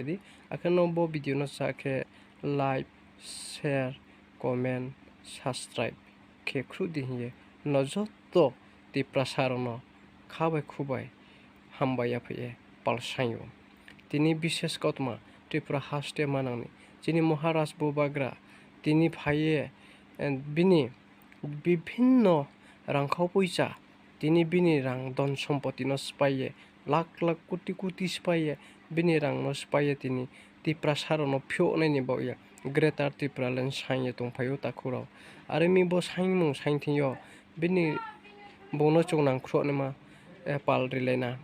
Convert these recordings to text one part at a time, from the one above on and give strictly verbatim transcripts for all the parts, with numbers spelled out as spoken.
di. Akhe no bo video no sa khe like, share, comment, subscribe khe khruh di hing ye no joto Tiprasa rao no kha bai khu bai hambai ya phai ye pal saing ou. Tini bishesh kautma Tripura haste manang ni chini Maharaj Bubagra tini phai ye, eh, bini bibhinno rangkhau poicha, tini bini rang dhon sompoti no sphái ye, lakh lakh koti koti sphái ye, bini rang no sphái ye tini Tiprasa rao no phiouh nai ni baoh ye Greater Tipraland saing ye tongphai ou takhu rao. Are mi bo saingmung saing thing yo bini bung no chung nangkhruh naima, eh, pal rilai na.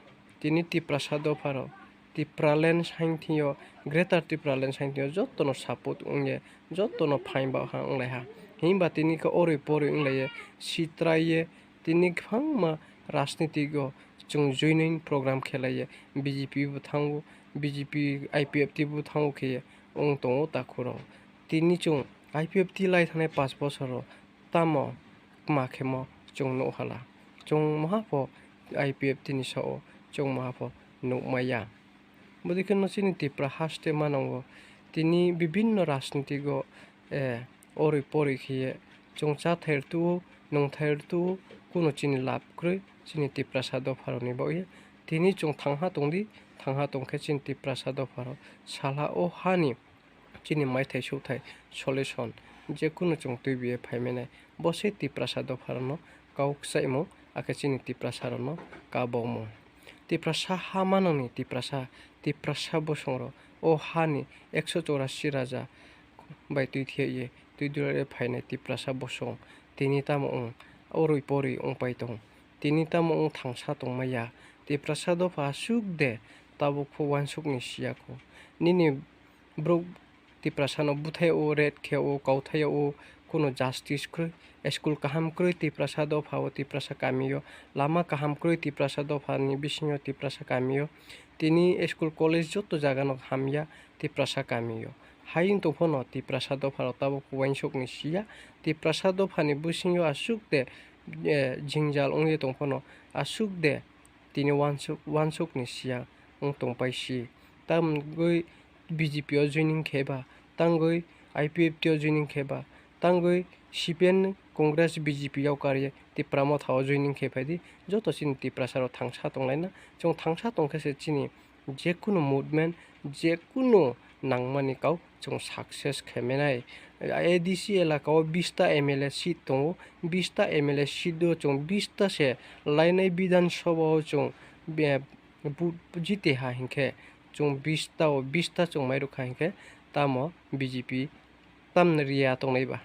Tini Tiprasa dopha rao Tipraland saing thing yo, Greater Tipraland saing thing yo joto no support ong ye, joto no phaing baoh ha onglai ha. Himba tini khe oroi poroi onglai ye, sitrai ye, tini kbangma rajniti yo chung joining program khelai ye, B J P bo thanng ou, B J P, I P F T bo thanng ou khe ye ong tong ou takhu rao. Tini chung I P F T lai thanngnai panch bosor wo tamo kma khemo chung nuh hala. Chung maha pho I P F T ni saoh wo chung maha pho nuhmai ya. Bodei khe no chini Tipra haste manang wo tini bibhinno rajniti yo, eh, oroi poroi khe ye chung cháthai rtuh ou, nungthai rtuh ou, kuno chini lab kroi, chini Tiprasa dopha rao ni baoh ye. Tini chung thangha tong di, thangha tong khe chini Tiprasa dopha rao salha wo ha ni chini maithai souhthai solution je kuno chung tuibi ye phaimai nai. Bo se Tiprasa dopha rao no kau kchaihmung, akhe chini Tiprasa rao no kabaumung. Tiprasa ha manang ni Tiprasa, Tiprasa bosong rao, o ha ni ekso chorasi raja bai tuithe ye, tuidula ye phainai Tiprasa bosong, tini tamo ong, oroi poroi ongpai tong, tini tamo ong thangsa tongmai ya, Tiprasa dopha asuh de, tabuk pho uansuk ni si ya kho. Nini brouh Tiprasa no buthai yag ou, rape khe yag ou, kauthai yag ou, kuno justice kroi, school kaham kroi Tiprasa dopha wo, Tiprasa kami yo, lama kaham kroi Tiprasa dopha ni bising yo, Tiprasa kami yo. Tini school college joto zaga no hamya Tiprasa kami yo. Hai ong tong pho no Tiprasa dopha rao tabuk uaingsouh ni si ya. Tiprasa dopha ni bsing yo asuh de, eh, jingjal ong ye tong pho no asuh de tini uansouh, uansouh ni si ya ong tongpai si. Tangwi B J P yo joining khe ba, tangwi I P F T yo joining khe ba, tangwi C P M, Congress, B J P yau kar ye Tipra Motha wo joining khe phai di, joto chini Tiprasa rao thangsa tonglai na. Chung thangsa tong khe se chini jekunu movement, jekunu nangmani kau chung success khe mai nai. A D C elaka wo bista M L A seat tong ou, bista M L A seat wo chung bista se lainai Bidhan Sabha wo chung, eh, vote jite ha hing khe, chung bista wo bista chung mairuh kha hing khe, tamo B J P tamni ri ya tongnai ba?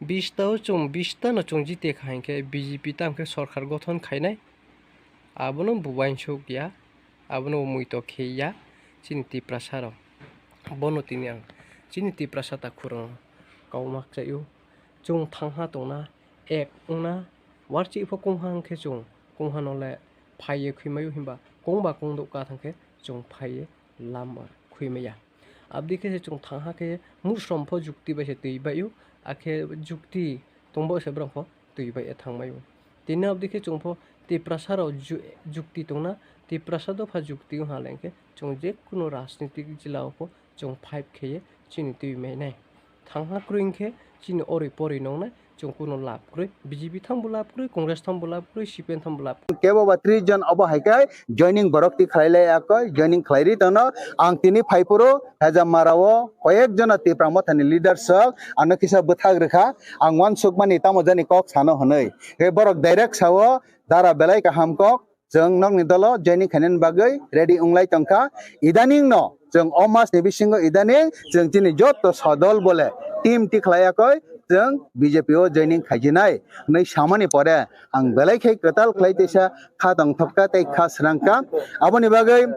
Bista wo chung bista no chung jite kha hing khe B J P tam khe sorkar gothon khai nai? Abo no bo uaingsouh ya, abo no bo muitu khe ya chini Tiprasa rao. Bo no tini ang chini Tiprasa takhu rao no kau ma kchaih ou. Chung thangha tong na, ek ong na, warchih pho kongha hing khe chung kongha no le phai ye khuimai ou, himba kongba kongdouh ka thanng khe chung phai ye lama khuimai ya. Abo dei khe se chung thangha khe muhsrom pho jukti bai se tui bai ou, akhe jukti tong baoh se brao pho tui bai ye thanngmai ou. Tini abo dei khe chung pho Tiprasa rao ju-, jukti tong na, Tiprasa dopha jukti ong ha le hing khe chung jekunu rajnitik jila wo pho chung fight khe ye chini tui mai nai. Thangha kroi hing khe chini oroi poroi nong nai, chung kuno lab kroi, B J P thanng bo lab kroi, Congress thanng bo lab kroi, C P M thanng bo lab kroi. Kebo ba tris jon abo hai khe joining borok ti khlai lai ya koi, joining khlai ri tong no. Ang tini phai phuru Hejamara wo koyek jona Tipra Motha ni leader sok ano kisa bwthak rwkha, ang uansukmani tamo jani kok sano hwnwi. Khe borok direct sa o, dara belai kaham kok, chwng nokni dolo joining khainani bagwi ready wnglai tongkha. Idaning no chwng o mas ni bisingo idaning chwng chini joto sodol bole team ti khlai yakoi chwng B J P o joining khaijinai hwnwi samani pore ang belai khe kwtal khlai teisa kha tongthokka tei kha srangkha. Aboni bagwi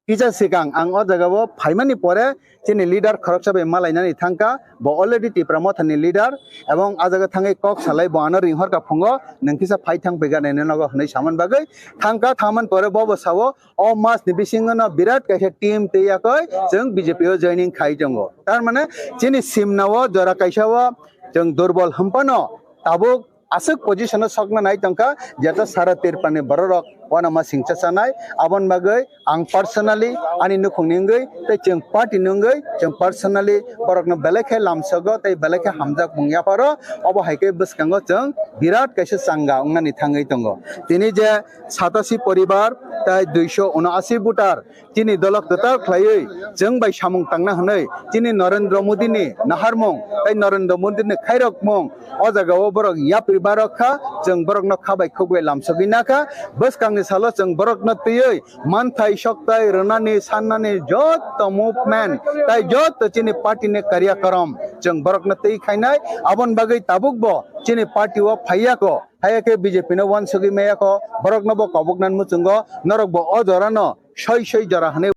kisa swkang ang o jaga o phaimani pore chini leader khoroksa bai malainani thangkha, bo already Tipra Motha ni leader, ebong a jaga thangwi kok salai bo ano ringhorkha phungo, nwng kisa phai thang phaikha nini nogo hwnwi samani bagwi thangkha. Thangmani pore bo bo sao, o mas ni bisingo no birat kaisa team twi yakoi chwng B J P o joining khai tongo. Tar mane chini simna o jora kaisa o chwng durbol hwnphano tabuk aswk position o sokna nai tongkha, jeta sara Tripura ni borok rok uanama singcha chanai. Aboni bagwi ang personally, ani nukhung ni wngwi tei chwng party ni wngwi, chwng personally borokno belai khe lamsogo tei belai khe hamjakmung yapharo. Obo hai khe bwskango chwng birat kaisa changa wngnani thangwi tongo. Tini je satasi poribar tei duiso unoasi voter chini dolo kwtal khlaiwi chwng bai samung tangna hwnwi chini Narendra Modi ni naharmung tei Narendra Modi ni khairokmung o jaga o borok yapri barok kha, chwng borokno kha bai khuk bai lamsogwi nakha. Bwskangni salo chwng borokno twiwi manthai soktai rwnani sannani joto movement tei joto chini party ni karyakorom chwng borokno twi khainai. Aboni bagwi tabukbo chini party o phaiya kho, haiya khe B J P no uansugwi maya kho, borokno bo koboknani muchungo norokbo o jorano soi soi jora hwnwi